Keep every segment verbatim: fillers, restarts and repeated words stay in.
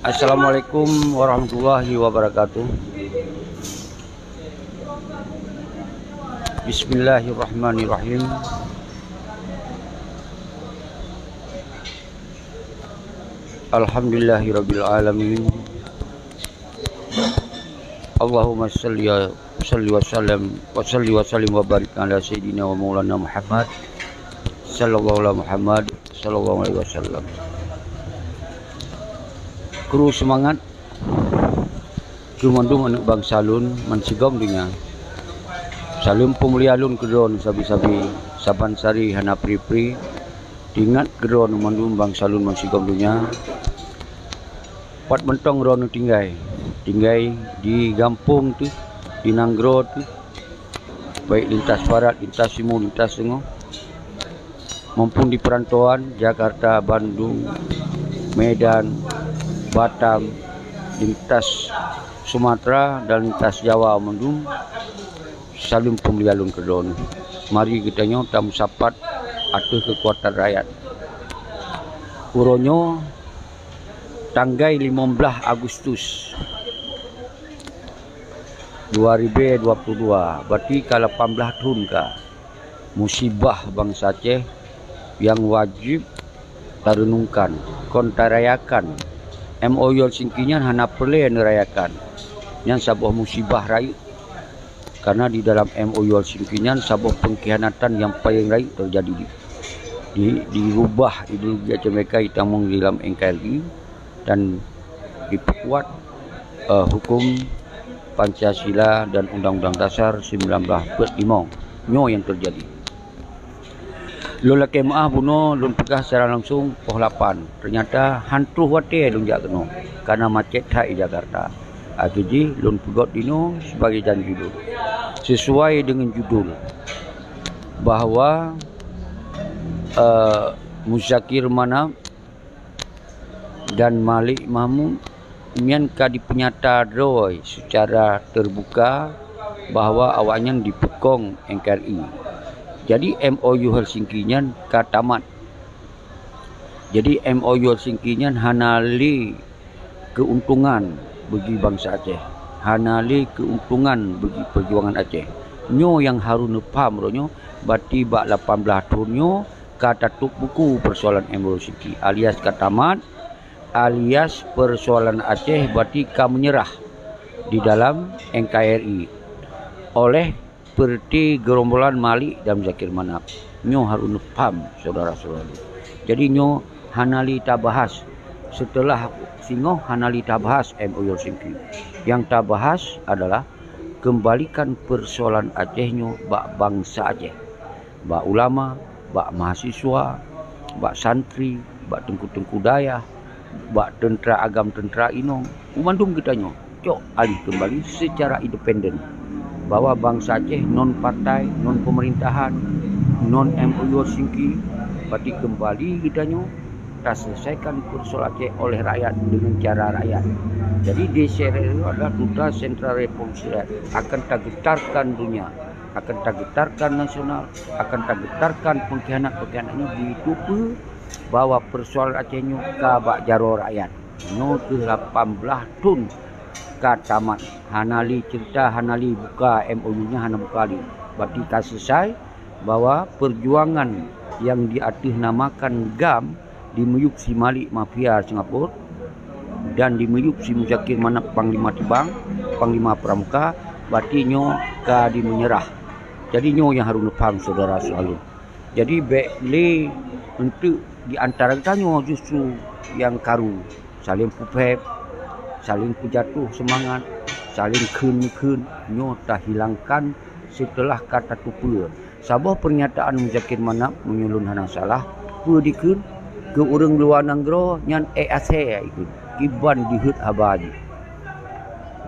Assalamualaikum warahmatullahi wabarakatuh. Bismillahirrahmanirrahim. Alhamdulillahirabbil alamin. Allahumma salli wa, salli wa sallim, wa salli wa sallim wa barik ala sayyidina wa maulana Muhammad sallallahu ala Muhammad sallallahu alaihi wasallam. Kru seumangat keu mandum aneuk bansa lôn bansigom donya. Saleuem peumulia lôn keu droeneuh sabe-sabe, saban sari hana pri-pri. Teuingat keu droeneuh mandum bansa lôn bansigom donya. Pat mantong droeneuh tinggai, tinggai di gampông teuh, di nanggroe teuh, baik lintas barat, lintas timur, lintas teungoh, maupun di perantauan, Jakarta, Bandung, Medan, Batam, lintas Sumatera dan lintas Jawa mandum, saleuem peumulia lôn keu droeneuh. Mari geutanyoe tameusapat ateueh keukuatan rakyat. Uroe nyoe tanggai limong blaih Agustus dua ribu dua puluh dua, berarti ka lapan blaih thon ka. Musibah bansa Aceh nyang wajéb tareunungkan, kon tarayakan. M O U Helsinki nyan hana peureulée neurayakan. Nyan saboh musibah rayeuk. Karena di dalam M O U Helsinki nyan saboh pengkhianatan nyang paleng rayeuk teujadi. Di, dirubah ideologi Aceh Merdeka itamong di dalam N K R I dan diperkuat, eh, hukum Pancasila dan Undang-Undang Dasar sembilan belas empat lima. Nyoe nyang teujadi. Lôn lakée meuáh bunoe lôn peugah secara langsung poh lapan. Ternyata han troh watée lôn jak keunoe, karena macet that di Jakarta. Akhé jih lôn peugét dinoe sibagai janji lôn. Sesuai dengan judul bahwa, eh, Muzakir Manaf dan Malik Mahmud nyan ka dipeunyata droe seucara teuruka bahwa awaknyan dipeukong N K R I. Jadi M O U Helsinki nyan ka tamat. Jadi M O U Helsinki nyan hana lé keuntungan bagi bansa Aceh, hana lé keuntungan bagi perjuangan Aceh. Nyoe nyang harôh neupham uroe nyoe, berarti bak lapan blaih thon nyoe ka tatôp buku persoalan M O U Helsinki, alias ka tamat, alias persoalan Aceh berarti ka menyerah di dalam N K R I oleh seperti gerombolan Malik dan Muzakir Manaf. Nyoe harôh neupham, saudara-saudara. Jadi nyoe hana lé tabahas. Setelah singoh hana lé tabahas M O U Helsinki. Nyang tabahas adalah kembalikan persoalan Aceh nyoe bak bansa Aceh, bak ulama, bak mahasiswa, bak santri, bak teungku-teungku dayah, bak teuntra agam, teuntra inong, u mandum geutanyoe cok alih keumbali secara independen bahwa bansa Aceh non partai, non pemerintahan, non M O U Helsinki, berarti keumbali geutanyoe taselesaikan persoalan Aceh oleh rakyat dengan cara rakyat. Jadi D C R itu adalah duta sentral rekonsiliasi, akan tagetarkan dunia, akan tagetarkan nasional, akan tagetarkan pengkhianat-pengkhianat nyoe ditupeue bahwa persoalan Aceh nyoe ka bak jaroe rakyat. Nyoe keuh lapan blaih thon ka tamat, hana lé cerita, hana lé buka M O U nyan, hana buka lé. Berarti ka selesai bahwa perjuangan yang diateunamakan GAM dimiyueb si Malik mafia Singapura dan dimiyueb si Muzakir Manaf Panglima Tibang, Panglima Pramuka, berarti nyoe ka dimenyerah. Jadi nyoe nyang harôh neupham, saudara-saudara. Jadi bék lé eunteuk di antara geutanyoe justru nyang karu, saléng peuphép, saléng peujatoh seumangat, saléng kheun-kheun, nyoe tahilangkan seuteulah ka tatupeue. Saboh peurnyataan Muzakir Manaf, meunyoe lôn hana salah, peue dikheun, keu ureuëng luwa nanggroe nyan ék asèe ikheun, kiban jiheuet haba jih.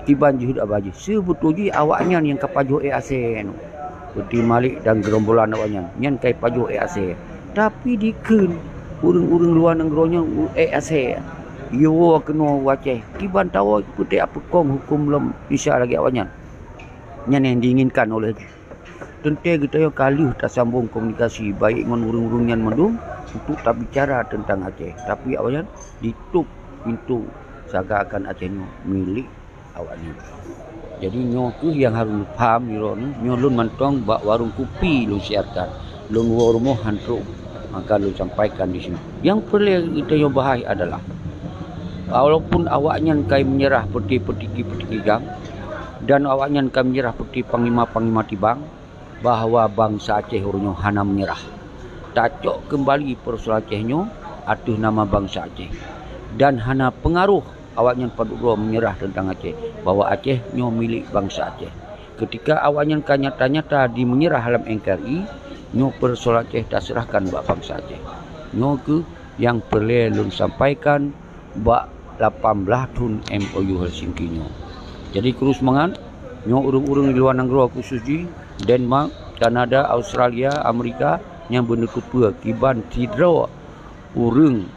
Kiban jiheuet haba jih. Seubeutôi jih awaknyan nyang ka pajoh ék asèe nyoe. Peuti Malik dan geurombolan awaknyan, nyan ka pajoh ék asèe. Tapi dikheun ureuëng-ureuëng luwa nanggroe nyan ék asèe. Jiwoe keunoe u Aceh, kiban tawoe peuté apeukong huköm lom Indonesia lagèe awaknyan. Nyan nyang diinginkan oleh jih. Teuntèe geutanyoe ka lheueh tasambong komunikasi baik ngon ureuëng-ureuëng nyan mandum untuk tabicara teuntang Aceh, tapi awaknyan jitôp pintoe Seakan-akan Aceh nyoe milék awaknyan. Jadi nyoe kheueh nyang harôh neupaham di droeneuh, nyoe lôn mantong bak warông kupi lôn siarkan. Lôn woe rumoh han trok, maka lôn sampaikan di sinoe. Nyang peureulée geutanyoe bahas adalah, walaupun awaknyan ka meunyeurah peuti-peuti, peuti GAM, dan awaknyan ka meunyeurah peuti panglima-panglima tibang, bahwa bansa Aceh uroe nyoe hana meunyeurah. Tacok keumbali peusoalan Aceh nyoe ateueh nama bansa Aceh, dan hana peungaroh awaknyan padub droe meunyeurah teuntang Aceh, bahwa Aceh nyoe milék bansa Aceh. Keutika awaknyan ka nyata-nyata jimeunyeurah lam N K R I, nyoe peusoalan Aceh taseurahkan bak bansa Aceh. Nyoe kheueh nyang peureulée lôn sampaikan bak lapan blaih thon M O U Helsinki nyoe. Jadi, kru seumangat, nyoe ureuëng-ureuëng di luwa nanggroe, khusos jih Denmark, Kanada, Australia, Amerika, nyang beuneuteupeu kiban sidroe ureuëng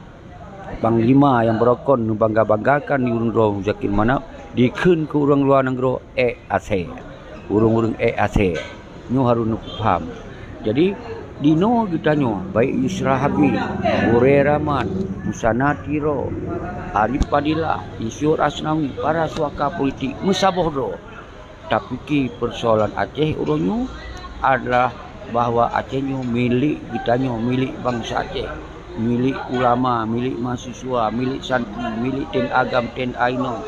panglima nyang beurokon neubangga-banggakan di ureuëng droe Muzakir Manaf, dikheun keu ureuëng luwa nanggroe ék asée. Ureuëng-ureuëng ék asée. Nyoe harôh neupaham. Jadi, dinoe geutanyoe, baik Yusra Habib, Huré Rahman, Musana Tiro, Arif Fadilah, Isyur Asnawi, para suaka politik meusaboh droe tapike peusoalan Aceh uroe nyoe adalah bahwa Aceh nyoe milék geutanyoe, milék bansa Aceh, milék ulama, milék mahasiswa, milék santri, milék TNA GAM, TNA inong,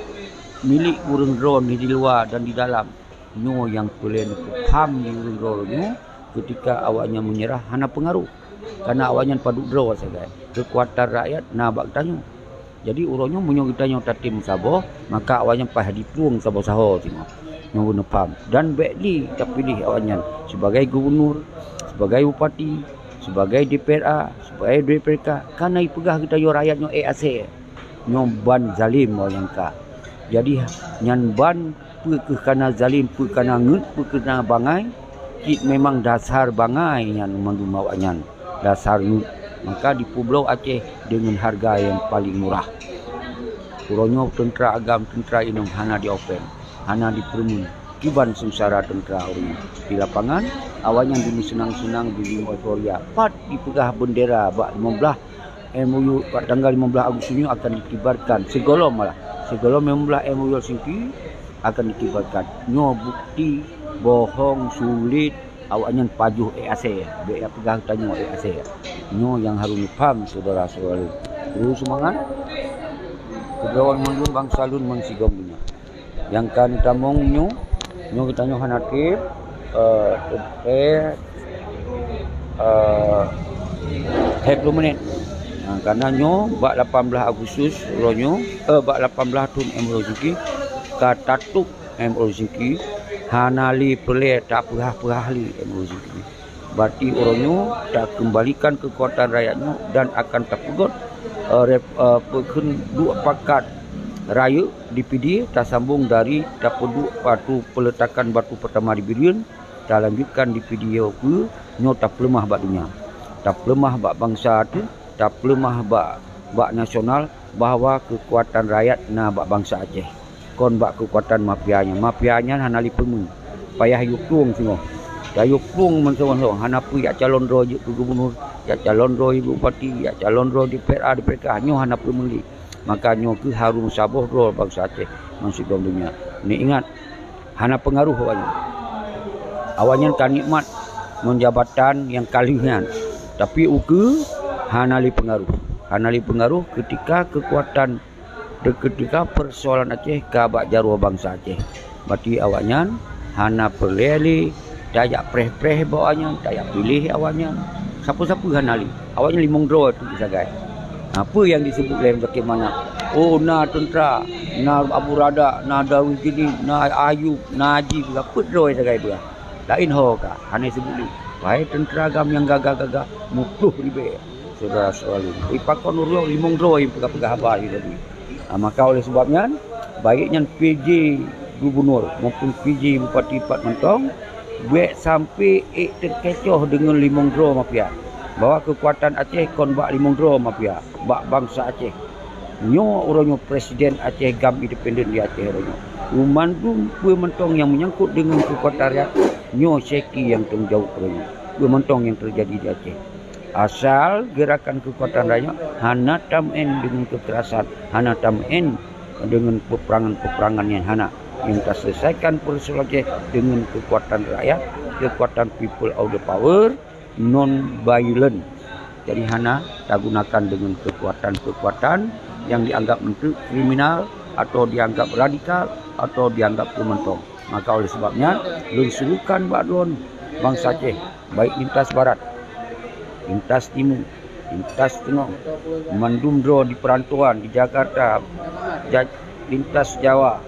milék ureuëng droe di luwa dan di dalam. Nyoe nyang peureulée neupaham di ureuëng droe nyoe, keutika awaknyan meunyeurah hana peungaroh. Kareuna awaknyan padub droe sagai, keukuatan rakyat na bak geutanyoe. Jadi, uroe nyoe meunyoe geutanyoe tatem saboh, maka awaknyan paih jiplueng saboh saho singoh. Nyoe beuneupham. Dan bék lé tapiléh awaknyan sibagai gubunur, sibagai bupati, sibagai D P R A, sibagai D P R K, kareuna jipeugah geutanyoe rakyat nyoe ék asée. Nyoe ban zalim awaknyan ka. Jadi, nyan ban peu kheueh kana zalim, peu kana ngeuet, peu kana bangai, cit memang dasar bangai nyan mandum awaknyan, dasar ngeuet. Maka jipeubloe Aceh deungon hareuga nyang paleng murah. Uroe nyoe teuntra agam, teuntra inong hana jiopen, hana jipeureumeun. Kiban seungsara teuntra ureuëng di lapangan, awaknyan jimeuseunang-seunang, jimeueuforia. Pat jipeugah beundera bak limong blaih M O U, bak tanggal limong blaih Agustus nyoe akan dikibarkan, sigohlom malah, sigohlom limong blaih M O U Helsinki akan dikibarkan. Nyoe bukeuti bohong, sulet, awaknyan pajoh ék asée. Bék jipeugah geutanyoe ék asée. Nyoe nyang harôh neupham, syedara-syedara lôn. Terus seumangat. Keudroe mandum bansa lôn meusigom donya. Nyang ka neutamong nyoe, nyoe geutanyoe hana treb, eh, eh, eh, hai ploh menit. Ha, kareuna nyoe bak lapan blaih Agustus uroe nyoe, eh, bak lapan blaih thon M O U Helsinki, ka tatôb M O U Helsinki, hana lé peureulée tapeugah-peugah lé M O U Helsinki. Berarti uroe nyoe takeumbalikan keukuatan rakyat nyoe dan akan tapeugöt, eh, rep-, eh, peukheun duek pakat rayeuk di Pidie, tasambong dari tapeuduek batu, peuletakan batu peurtama di Bireuen, talanjutkan di Pidie, keu nyoe tapeuleumah bak donya, tapeuleumah bak bansa teuh, tapeuleumah bak, bak nasional, bahwa keukuatan rakyat na bak bansa Aceh, kon bak keukuatan mafia nyan. Mafia nyan hana lé peungeut, payah yue plueng singoh. Tayue plueng meusaboh-saboh, hana peue jak calon droe jeuet keu gubunur, jak calon droe jeuet keu bupati, jak calon droe D P R A, D P R K, nyoe hana peue meuli. Maka nyoe kheueh harôh saboh droe bansa Aceh ngon sigom donya. Neuingat, hana peungaroh awaknyan. Awaknyan ka nikmat ngon jabatan nyang ka lheueh nyan, tapi ukeue hana lé peungaroh. Hana lé peungaroh keutika keukuatan, keutika peusoalan Aceh ka bak jaroe bansa Aceh. Berarti awaknyan hana peureulée lé tajak preh-preh bak awaknyan, tajak piléh awaknyan. Sapeue-sapeue hana lé. Awaknyan limong droe teuk sagai. Ha, peue nyang jiseubut lé bagaimana? Oh, na teuntra, na Abu Rada, na Darul Jinin, na Ayub, na Haji, peugah peuet droe sagai peugah. Laén ho ka, hana jiseubut lé. Wahai teuntra GAM nyang gagah-gagah, muplôh ribée, syedara-syedara lôn. Ipakon uroe limong droe nyang peugah-peugah haba nyoe tadi. Ha, maka oleh sebab nyan, baik nyan P J gubunur maupun P J bupati pat mantong, bék sampoe ék teukecoh deungon limong droe mafia, bahwa keukuatan Aceh kon bak limong droe mafia, bak bansa Aceh. Nyoe uroe nyoe presiden Aceh, GAM independen di Aceh uroe nyoe. Mandum peue mantong nyang meunyangkot deungon keukuatan rakyat, nyoe syeki nyang tanggung jaweueb uroe nyoe. Peue mantong nyang teujadi di Aceh. Asal geurakan keukuatan rakyat hana tameu'en deungon keukerasan, hana tameu'en dengan peperangan-peperangan yang hana. Yang taselesaikan persoalan Aceh dengan kekuatan rakyat, kekuatan people of the power, non violent. Jadi hana tagunakan dengan kekuatan-kekuatan yang dianggap untuk kriminal atau dianggap radikal atau dianggap peumantong. Maka oleh sebab nyan, lôn serukan bak droen bansa Aceh, baik lintas barat, lintas timu, lintas teungoh, mandum droe di perantauan di Jakarta, ja-, lintas Jawa,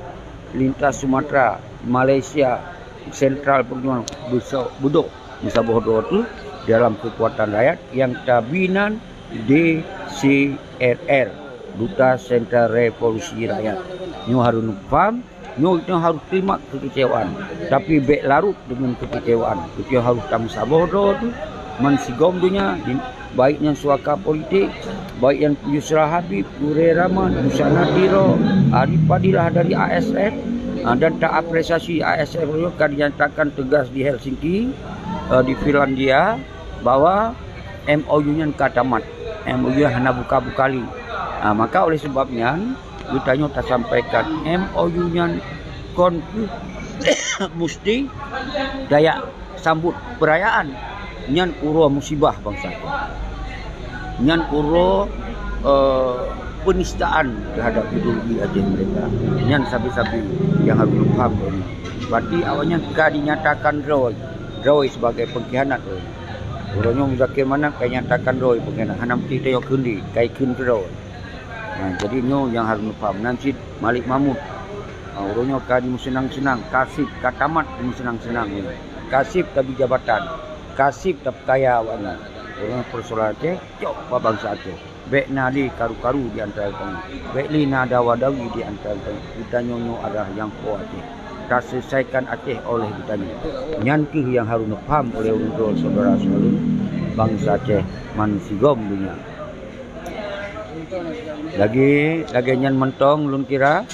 lintas Sumatera, Malaysia, Sentral Perjuangan, beudôh meusaboh droe teuh dalam keukuatan rakyat nyang tabi nan D C R R, Duta Sentral Revolusi Rakyat. Nyoe harôh neupaham, nyoe, nyoe harôh teurimong keukeucewaan, tapi bék larot deungon keukeucewaan. Beutôi harôh tameusaboh droe teuh, bansigom donya, di, baik nyan suaka politik, baik nyan Yusra Habib, Gurée Rahman, Musa Nadiro, Arif Fadilah dari A S F, ah, dan taapresiasi A S F ka dinyatakan teugas di Helsinki, eh, di Finlandia, bahwa M O U nyan ka tamat. M O U hana buka-buka lé. Ah, maka oleh sebab nyan, geutanyoe tasampaikan M O U nyan kon kheueh musti tajak sambot peurayaan. Nyan uroe musibah bansa. Nyan uroe, eh, penistaan terhadap ideologi Aceh merdeka. Nyan sabe-sabe nyang harôh neupaham lé nyoe. Berarti awaknyan ka dinyatakan droe, droe sebagai pengkhianat droe. Uroe nyoe Muzakir Manaf ka dinyatakan droe pengkhianat, hana meusti tayue kheun lé, ka ikheun keudroe. Ha, jadi nyoe nyang harôh neupaham. Nan cit Malik Mahmud. Ha, uroe nyoe ka dimeuseunang-seunang, ka seb, ka tamat dimeuseunang-seunang nyoe. Ka seb tabri jabatan, ka seb tapeukaya awaknyan. Uroe nyoe persoalan Aceh, cok bak bansa Aceh. Bék na lé karu-karu di antara geutanyoe. Bék lé na dawa-dawi di antara geutanyoe. Geutanyoe nyoe adalah nyang po Aceh. Taselesaikan Aceh oleh geutanyoe. Nyan kheueh nyang harôh neupaham oleh ulôn droe syedara-syedara lôn bansa Aceh bansigom donya. Lagée, lagée nyan mantong lôn kira,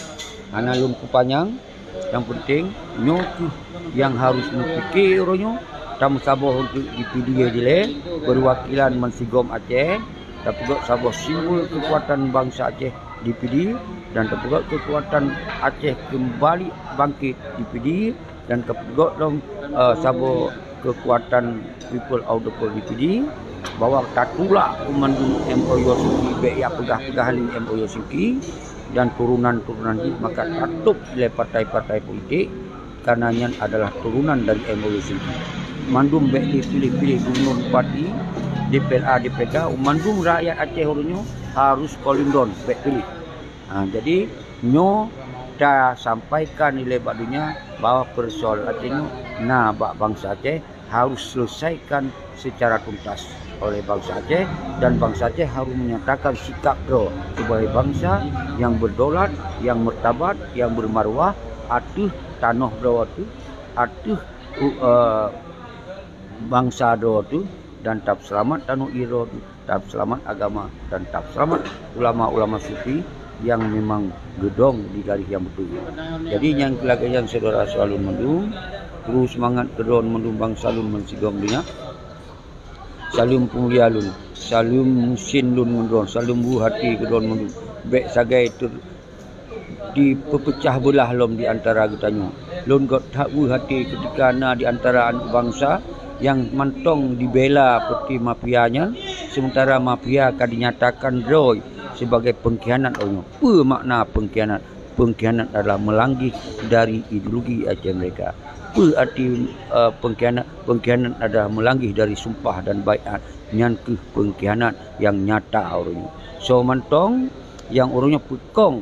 hana lôn peupanyang. Nyang peunteng, nyoe kheueh nyang harôh neupike uroe nyoe, tameusaboh untuk D P D dilée, peuwakilan bansigom Aceh, tapeugét saboh simbol keukuatan bansa Aceh, D P D, dan tapeugét keukuatan Aceh keumbali bangkét, D P D, dan tapeugét lom, eh, saboh keukuatan People of the People, D P D, bahwa tatulak keu mandum M O U Helsinki, bék jak peugah-peugah lé M O U Helsinki dan turunan-turunan jih, maka tatôb lé partai-partai politik, karena nyan adalah turunan dari M O U Helsinki. Mandum bék lé piléh-piléh gubernur, bupati, D P R A, D P R K, mandum rakyat Aceh uroe nyoe harôh kolindon, bék piléh. Ha, jadi nyoe tasampaikan ilée bak donya bahwa persoalan Aceh nyoe na bak bansa Aceh harôh selesaikan secara tuntas oleh bansa Aceh, dan bansa Aceh harôh menyatakan sikap droe sebagai bansa nyang berdaulat, nyang martabat, nyang bermarwah ateueh tanoh droe teuh, ateueh, eh, bansa droe teuh, dan tapeuseulamat tanoh droe teuh, tapeuseulamat agama, dan tapeuseulamat ulama-ulama sufi nyang memang geudong di garéh nyang beutôi. Jadi nyang lagée nyan syedara-syedara lôn mandum, kru seumangat keudroe mandum bansa lôn bansigom donya. Saleuem peumulia lôn, saleuem meusén lôn ngon droe, saleuem weueh até keudroe mandum. Bék sagai ter-, dipeupeucah beulah lom di antara geutanyoe. Lôn göt that weueh até keutika na di antara aneuëk bansa nyang mantong jibela peuti mafia nyan, seumeuntara mafia ka dinyatakan droe sibagai peungkhianat uroe nyoe. Peue makna peungkhianat? Peungkhianat adalah meulanggeh dari ideologi Aceh merdeka. Peue arti, eh, peungkhianat? Peungkhianat adalah meulanggeh dari sumpah dan baiat. Nyan kheueh peungkhianat nyang nyata uroe nyoe. Soe mantong nyang uroe nyoe peukong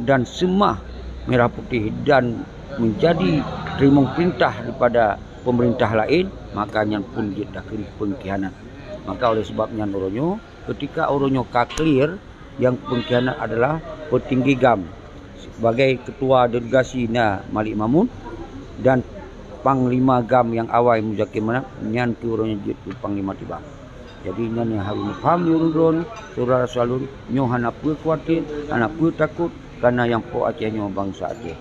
dan seumah merah putih dan meunjadi teurimong peurintah daripada peumeurintah laén, maka nyan phon jeuet takheun peungkhianat. Maka oleh sabab nyan uroe nyoe, keutika uroe nyoe ka clear, nyang peungkhianat adalah peutinggi GAM. Sibagai keutua delegasi na Malik Mahmud dan panglima GAM nyang awai Muzakir Manaf, nyan kheueh uroe nyoe jeuet keu panglima tibang. Jadi nyan nyang harôh neupaham lé ulôn droe, syedara-syedara lôn, nyoe hana peue khawatir, hana peue takot, kareuna nyang po Aceh nyoe bansa Aceh.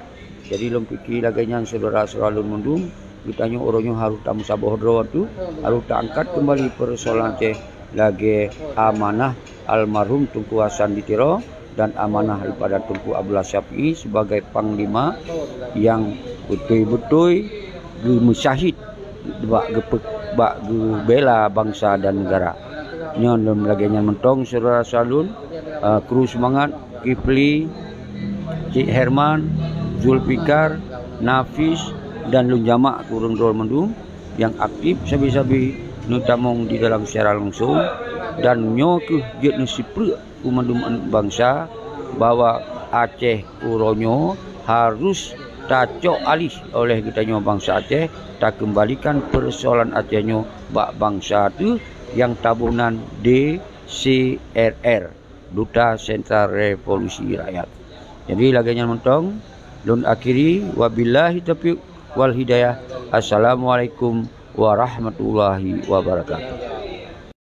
Jadi lôn pike lagée nyan syedara-syedara lôn mandum, geutanyoe uroe nyoe harôh tameusaboh droe teuh, harôh taangkat keumbali peusoalan Aceh lagée amanah almarhum Teungku Hasan di Tiro, dan amanah daripada Teungku Abdullah Syafi'i sebagai panglima nyang beutôi-beutôi geumeusyahid bak geupe-, bak geubela bansa dan negara. Nyoe lom lagée nyan mantong syedara-syedara lôn, eh, kru seumangat, Kifli, Cik Herman, Zulfikar, Nafis, dan lôn jamak keu ureuëng droe mandum nyang aktif sabe-sabe neutamong di dalam siaran langsung, dan nyoe kheueh jeuet neusipreuk keu mandum aneuëk bansa bahwa Aceh uroe nyoe harus tacok aléh oleh geutanyoe bansa Aceh, takeumbalikan peusoalan Aceh nyoe bak bansa teuh nyang taboh nan D C R R, Duta Sentra Revolusi Rakyat. Jadi lagée nyan mantong, lôn akhiri, wabillahi taufiq wal hidayah. Assalamualaikum warahmatullahi wabarakatuh.